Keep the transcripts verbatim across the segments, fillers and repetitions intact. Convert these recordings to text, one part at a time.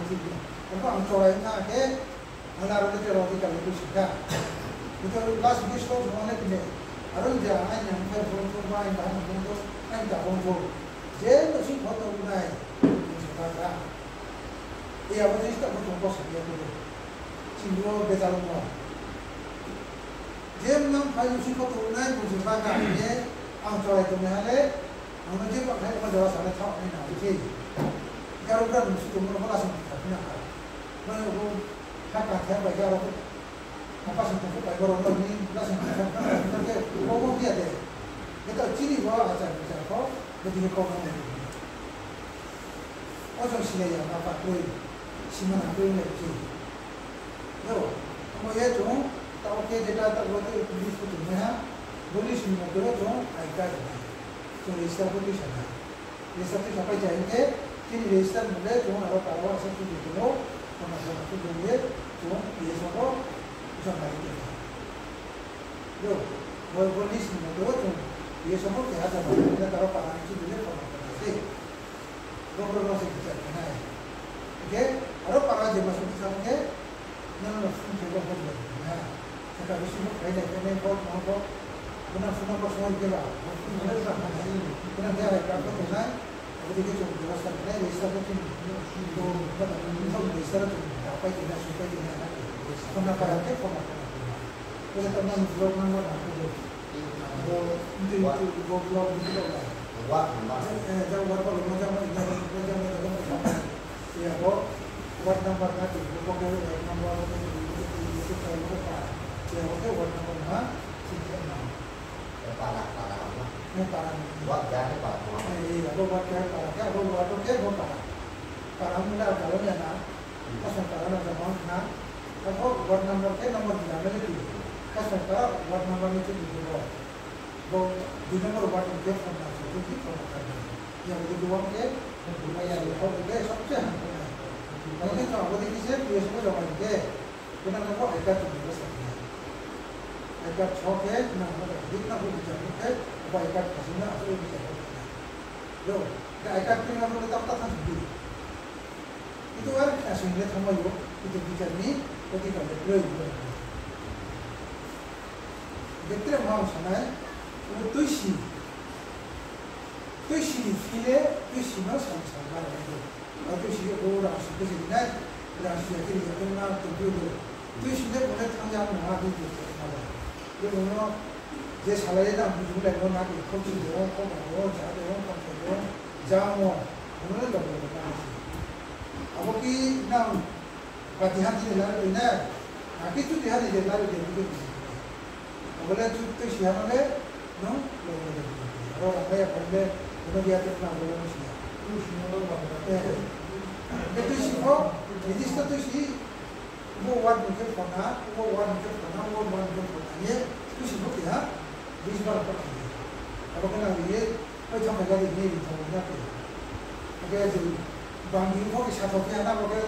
Abo ang chorai tha khe, ang aro le tero di kami tu sika. Itu last wish to mo le pine. Aro ja ai nang phai phone to ba, ai ba phone to, ai ta phone to. Je no si photo nai, ni sika ka. E abo je sta photo ko sa ya tu. Singro bejal mo. Je nang phai si photo nai, ni sika ka, ye, ang chorai to me hale, Ang no je pa khai ma jora sa le thao nai na, je. Garo gra nung si tongmo no pala sing thak na ka. Mane bo ha ka thak bai garo. Apa sing thak bai garo no ni la sing thak na ka ke bo bo dia de. Eta chini bo achar bichar ko, bo dini ko no. O jong sinai ya ma pa kroi. Sima na kroi na je. Yo, amo ye chung, ta oke data ta bo te police ko chung ha. Police ni mo ko chung ai ka na. Chung register bo ti sa na. Register ti sapai jai hing khe, chini register mole chung aro para wo asa chini tongmo, kono kono tu bung ye, chung P S O ko, chung nai tongmo. Yo, bo, bo list ni moto chung P S O ko keha jama, na aro para ni chini le kono kono se. Bo kono se bichar khe nai. Hing khe, aro para je ma sung sa hing khe, Nang no phone khe bo phone bai na. Saka bisi bo khai nai, khai nai, bo, bo, bo. Bo nang phone number soi khe ba, bo phone number ba na. Bo nang khe ai ka ko nai. Abo dei khe chung bebostha khe nai, register khe chini. To, bo nang register chung, ta pai khe na, soi pai khe na. Phone number khe phone number. Bo le ta nang block number na ko. Bo, nti, nti, bo block nti block lai. Ward number. Eh, eh, jang ward number, jang ward number, jang ward number. Iya bo ward number na ti, bo ke ward number, bo ke ward number, bo ke ward number, iya bo ke ward number na, si ke na. Eh, para, para, apa? Eh, para. Ward ke para, apa? Eh, iya bo ward ke para, ke bo ward ke bo para. Para mula kalau ya na, asal para na zaman na, apa ward number ke number dia na itu. Asal para ward number itu di bawah. Bo dui number ward ni khe phone na se, bo khe phone na khe. Ya bo dui ward khe, ya bo khe sobse ham khe na. Bo khe to abo dei khe se P S O ko jama ni khe. Kena na bo I card ni bebostha khe. I card so khe, na bo dei na bo bichar khe, bo I card khasing na, abo bichar khe. Yo, khe I card khe na bo tam ta thang sidi. Itu ar khe asing le thangmai yo, itu bichar ni, oti kal le kroi bo. Hingkhe tre ma ang sanai, bo tuisi, tuisi ni fee le, tuisi no sal sal ba nai do. Aro tuisi khe bo rang si khe se rinai, rang si ya khe ri ya khe ma tongphi do. Tuisi le bo le thangya no ha di do ma ba. Bo no je salai na buju lai no na khe khokchi do, khoma do, ja do, khomthai do, ja mo, bo no le dong do na si. Abo khe nang Pati ha ni lari tui na, aki tu ti ha ni de lari de ni de. Abo le tu, tu si ha no le, no, lo lo de. Aro rang kaya pon le, no dia tu na lo lo si ha. Eh, eh. Ke tu si ko, ni dis tu si, bo ward ni ke phone na, bo ward ni ke phone na, bo ward ni ke phone na, ye, tu si ko ti ha, dis bar ko ti. Abo ke na ye, Oi, thang kha gari ni ri thang na ke. Oke, je bang ni mo ke sa thok ya na, oke,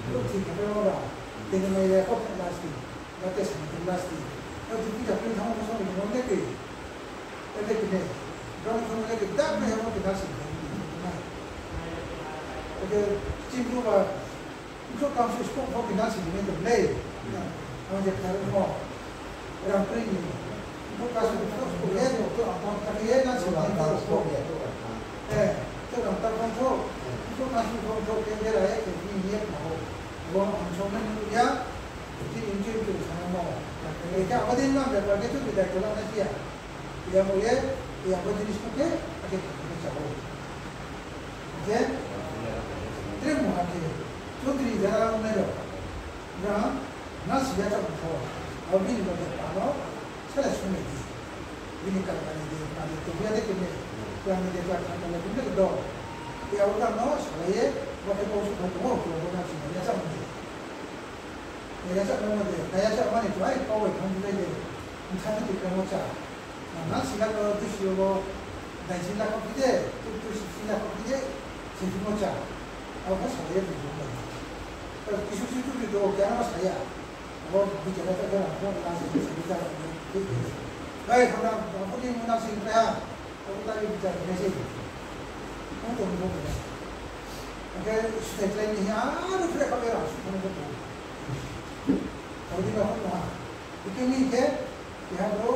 lo thik kha pe mo ba. Tini mai ya ko plastic. Ba te sa plastic. Oi, tu kita pin thang mo so mo ne ke. Oi, ne ke ne. Dong thang ne ke da me mo ke da si. Oke, chim lu ba. Bukhuh kamsui skong pho khe nang sini tong le. Ang je khnari mo. Rang kri ni. Bukhuh kamsui skong skong ye, to ang pho kha ye nang sini tong le. Eh, to rang ta pho to. Bukhuh kamsui skong to ke de ra ye, ke ni ye pho. Bo ang song na ni ya. Ji in ji ke sa mo. Eh, ja ba din na be ba ke to bidai ko la na ya. Iya bo ye, iya bo jinis ko khe, ake khe khe chao. Je, tre mo ake, Chaudhary jara nai rao, bra, na siya chao kho, abo bini bo je pano, sale sung nai di. Bini kar kani di, kani to biya de kene, kani de kar kani de kene do. Iya bo kar no, sale ye, bo khe bo su kho, bo na siya chao ni. Nai ya sa no de, nai ya sa mani tuai kau bai thang bulai de. Nthani tu kamo cha. Na sila ko tu si yo, dai sila ko pide, tu tu si sila ko pide, si tu mo cha. Au ko sa ye tu mo. Kisu si tu tu do kya na sa ya. Abo bicara ta kya ko na si si ta. Hai, kau na, kau ni mo na si ta. Abo tari bichar khe se. Abo tong bo khe. Oke, sudai khlai ni ha, aro khlai ba Khe, keha bro,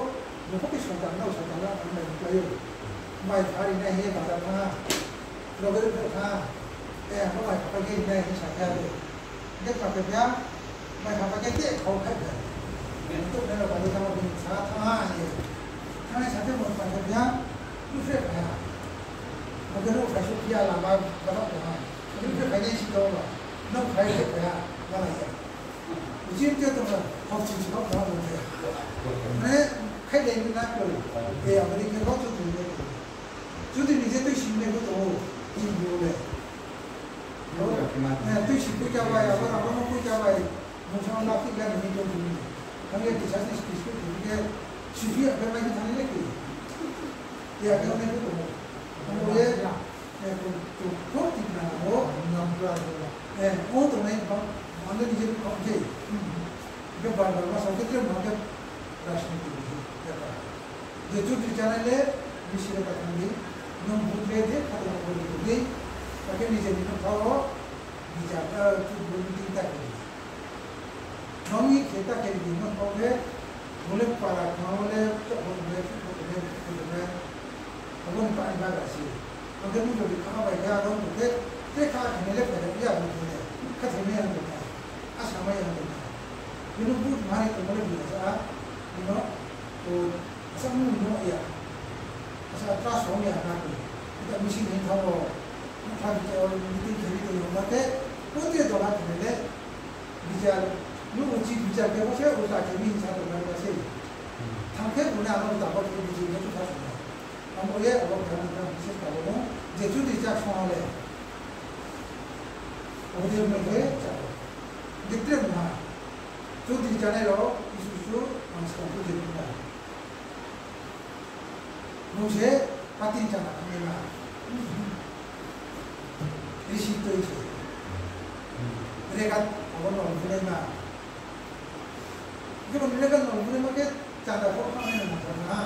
bung pho khe soitan no, soitan no ang bai klái ou. Mai pha ri nai hing ye bazar thanng ha. Loge ri pho thanng ha. E, ang pho mai pha khe ri nai hing sa khe ha de. Hing khe pha khe phi ha, mai pha khe te khau khai phi ha. Bini to nai rao bai thanng ha, bini sa thanng ha hing ye. Thanngnai sa khe bung pha khe phi ha, nuhphreh phai ha. Bo khe nuh phai suh phi ha, lama bazar thanng ha. Nuhphreh phai nai si tong ba. Nuh phai phi phai ha, malai ya. Uchih te tong ha, hokchi si hok tong ha, mane, khailai ni na koi. E, abo ni khe hok chu tong nai. Jodi nije tuisinai pho tong ou, i bo le. Tuisi poicha bai, abo rang no poicha bai, mungsa no laphi ga ni tong tong ni. Thang ye kisa ni speech khe tong khe, siphi ya khe mai khe thang le khe. Ya khe nai pho tong ou. Abo ye, Tong, tong, tong, tikna nang ou. O tongnai bang, bang le nije bang je. Hing khe bar bar ma sa khe tre ma khe rajniti ni bepar. Je chudri chanai le, bisi le ta thang di, nung vote le je, khato nung vote di, ta khe nije ni nung tha wo, bichar, eh, chudri meeting ta khe di. Nung ni khe ta khe di, nung tha wo khe, bo le para khna wo le, chok bo le, chok bo le, chok bo le, Abo ni pa ni bagra se. Ang khe nung jodi kha bai khe aro tong khe, tre kha khe ni le phai ya, ya bo khe le. Kha thai mai ya tong kha. Asa mai ya tong kha. Bini but mari tong le bini sa, bini, o, asa mung no ya. Asa trust ong ya na ko. Kita misi ni thang wo. Thang te o meeting khe ni tong yo ma te. Bo te dola khe ni le. Bichar, nung uchih bichar khe bo se ulta khe mi sa tong na ba se. Thang khe bo ni ano ulta bo khe bichar khe tu sa tong na. Abo ye abo khe ang khe bises ka bo no, je chudri chá song ha le. Abo je mai khe chá. Bitre ma. Chudri chánai rao, isu su, ang skang chudri ma. Nung se, pati chana khe ma. Risi toi se. Rekat, abo no khe ma. Jemon rekat no khe ma khe, Chanda pho kha nai nang thang na.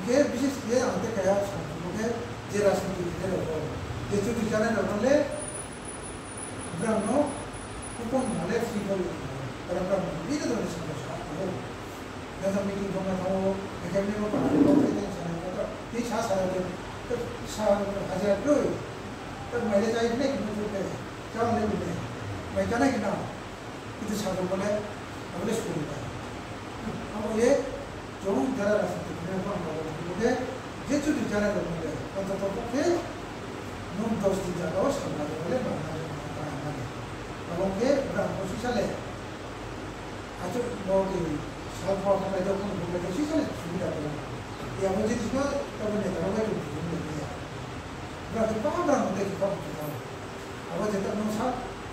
Khe bises khe ang te kaya song khe je rajniti khe rao pho. Je chudri chánai rao pho le brang no kupon ma le free pho le. Para brang no bini dole song sa ko. Gaja meeting pho ma thang o, academy pho ma thang o, khe sa na ko. Tei sa sa na ko. Sa hajira kroi. Ta mai le chai ne khe. Chá le ne. Mai chánai khe na. Kintu sa tong bo le, abo le suri bai. Abo ye, chung jara rajniti khe nai pho ang bo le, je chudri jara rao bo le, ontoto pokhe, nung dos din jaga wo samla rao le, mana le, mana le. Abo khe, brang bo sisa le. Achu bo khe, sal pho khe, jok pho khe, sisa le, subida bo le. Ya bo je sisa, tabo neta rao bai tong, tong le ya. Brang khe, ba brang bo le, khe, ba bo khe, Abo je ta nung sa,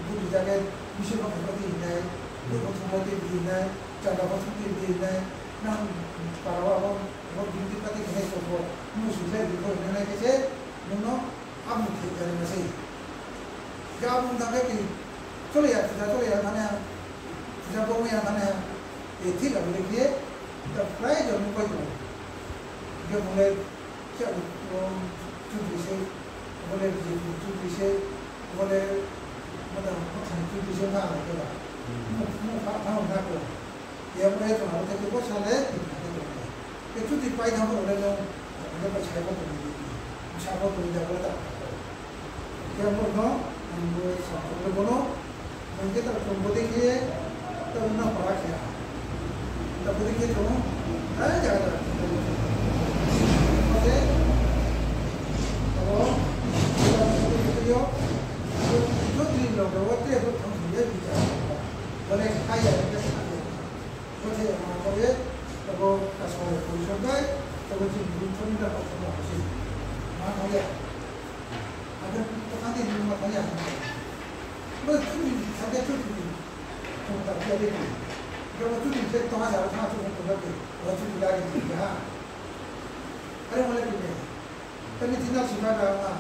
budi jage, bisi bo khe bo di nai, budi bo thung bo di nai, chanda bo thung di nai, nang para wo abo, abo bini di pati khe nai sokbo, nung sui le di bo nai nai khe se, nung no, abo khe jani ma se. Ja abo ta khe ki, chole ya, puja chole ya, thane ya, puja bo ya, thane ya, e thik abo le khe, ta prai jon nung bai tong. Je bo le, Khe abo, o, chudri se, abo le B J P chudri se, abo le, mada, mada chudri se na, abo le. Hmm. Mo, mo, pha, pha, na ko. Ya, mo, ya, to, abo le, ko sa le, ti, na, ko, ko. Khe chudri pai na, mo, le, no, abo le, pa, sa, ko, ko, sa, ko, ko, ya, ko, ta, ko. Khe abo no, ang bo sa, bo no, ang khe ta chung bo dei khe, ta na para khe. Ta bo dei khe chung, ta jaga jaga. Abo, abo, bo dei lo, bo te bo thang ye bichar. Bo le khai ya, bo te ma ko ye, ta bo ka so ko so kai, ta bo jing bu thon da ko so ko si. Ma ko ye. Abo to kha de ni ma thang ya. Bo chudri, sa de chudri. Chung ta khe de ni. Bo chudri se to ha sa tha chu ko da ke. Bo chudri la de ni ha. Are mo le ni. Ta ni tin na si ma da ma.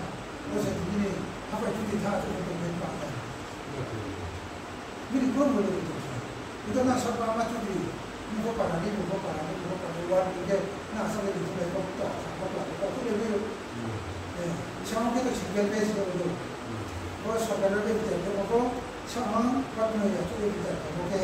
Bo se ni ni. Ha pa chudri tha chu ko de pa ta. Bini kron bo le ni. Ito na sa pa ma chudri. Ni bo para ni, bo para ni, bo para ni, wa ni de. Na sa le ni le bo ta, bo para ni, ko le ni. Eh, sa ma ke to si ke le si do. Bo sa ka le ni de ko ko. Sa ma pa ni ya chu de ko ko ke.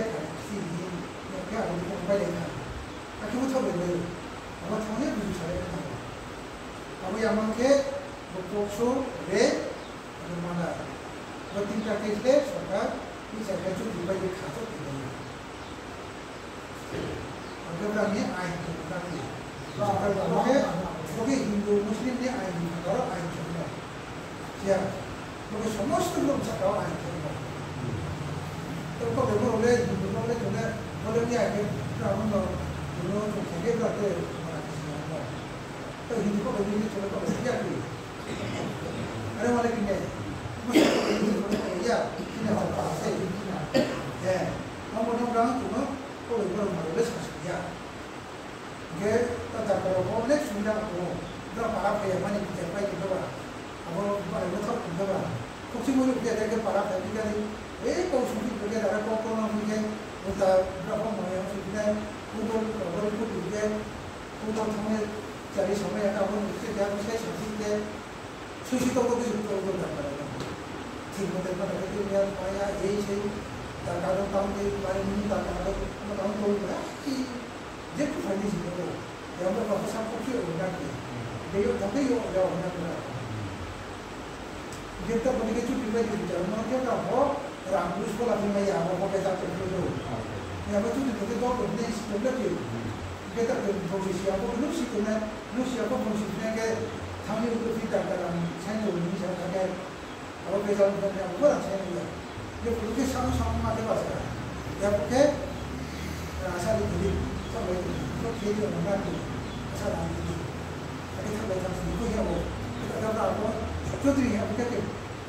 khe kha, si hi, ya khe abo ni khe bai lai kha. Akhe bo thaoh bai bai. Abo thanng ye buzu sa lai kha. Abo ya mang khe, bo kok so, re, abo mana. Bo tinta case le, sorkar, ni sa khe chudri bai ye kha chouh khe bai. Ang khe brang ni ain tong na khe. Sorkar bo khe, bo khe Hindu, Muslim ni ain ni phathar wo ain tong na. Ya, bo khe somosto brouh saka wo ain tong na. To kok le brouh le, Hindu brouh le, tong le, bo le ni ain khe, brang no, tong no, tong khe khe, brang khe, mana khe si na. To Hindu kok le, ni khe, tong le kok le, ya khe. Are wale kine, ya, kine ha pa se, kine. Eh, amo no brang tong no, ko le boro ma le sa ya. Hingkhe ta ta karo ko le sumya ko, boro para phai ya mani bichar pai khe ba. Abo para no thok khe ba. Khokchi mo ya khe para phai khe ni, eh, ko sumya khe dara ko ko no khe, ta boro ko mo ya sumya, ko ko ko ko khe, ko ko thang ye, chari samai ya ta mo khe ya ko sai sa khe. Susi tong tong khe tong tong da ka da. Thik mo te ma da khe tong ya, ma ya, ei sei. Da ka dong tang khe, ma ni da ka dong, ma tang tong ya. I, je ku phai ni si tong tong. Ya mo ba ko sa ko khe o na khe. De yo ta de yo ya o na khe. Je ta ko ni khe chuti bai ni ja, ma khe ta ho. Rang bus ko la thing ya, abo ko khe ta tong tong. Ya mo chuti khe to ko ni si tong la khe. Hingkhe ta tong tong si abo nuh si tongnai, nuh si abo tong si tongnai khe, thang ni utu phi ta ta rang sai tong ni sa ta khe, abo khe jang tong ni abo rang sai tong ya. Ye phuh khe sang sang ma khe ba sa. Ya phuh khe, asa di di, sa bai di, phuh khe di ma di, asa rang di di. Ake thang bai thang si ko ya bo, ta ta ta abo, chudri ya bo khe khe,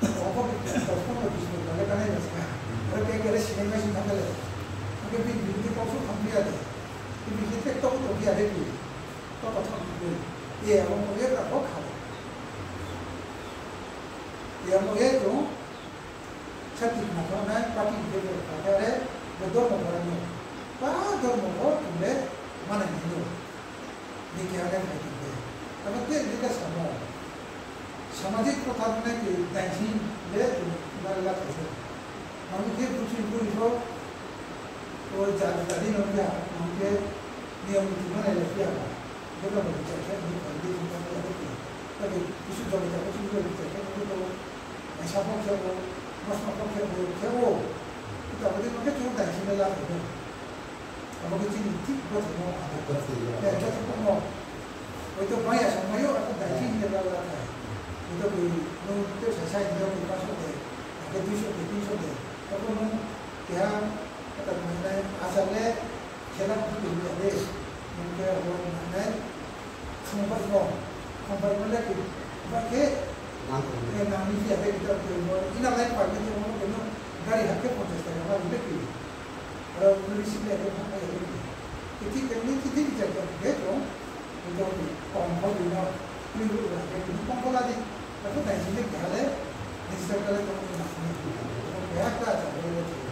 abo khe, ta phone no bis no le ka nai ba sa. Abo khe khe le sinai mai si thang le. Ake bi bi khe kau so thang ya de. Bi bi khe tek tok tok ya de bi. Tok tok thang bi. Ye abo mo ye ta bo kha. Ye abo ye tong. Sati khna thangnai, party ni khe bo kha khe are, bo dormo bo rang no. Ba dormo bo tong le, mana ni no. Ni khe ane phai tong khe. Abo te ni ka samo. Samajik protha nai khe daising le tong na la khe se. Mami khe buchi buri pho, o jadi jadi no ya, mami khe niyom niti manai le ya ba. Jepho bo bichar khe, ni phan di, ni phan di, ni phan di. Tabi, Jisu jole jako, Jisu jole bichar khe, ni to, aisa pho khe bo, mosma pho khe bo, khe bo. Ita bo di, khe chung daising le la khe bo. Abo khe chini thik bo thik no, abo. Bo thik no. Eh, bo thik no. Hoi to maya sa mayo, abo daising le la la khe. Hoi to bo, no, te sa sai ni yo, bo paso de, abo duiso de, tinso de. Abo no, keha, ata nai, asa le, Khela phuh tong ya de, nung khe abo nang nai, thung bai mo, thung bai mo le khe, bai khe, nang tong ya. Eh, nang ni ya de, kita tong mo, ina lai pai ni tong mo, khe nung gari hap khe ponchas taka ma le khe. Aro nung receive le khe phang ya de khe. Khe thik khe ni thik thik ja ja khe tong, khe tong ni, kong pho ni no, ni ru ya khe, ni kong pho la di, abo nai si le khe le, ni sa ka le tong ni nang ni, khe ha ka ja le khe.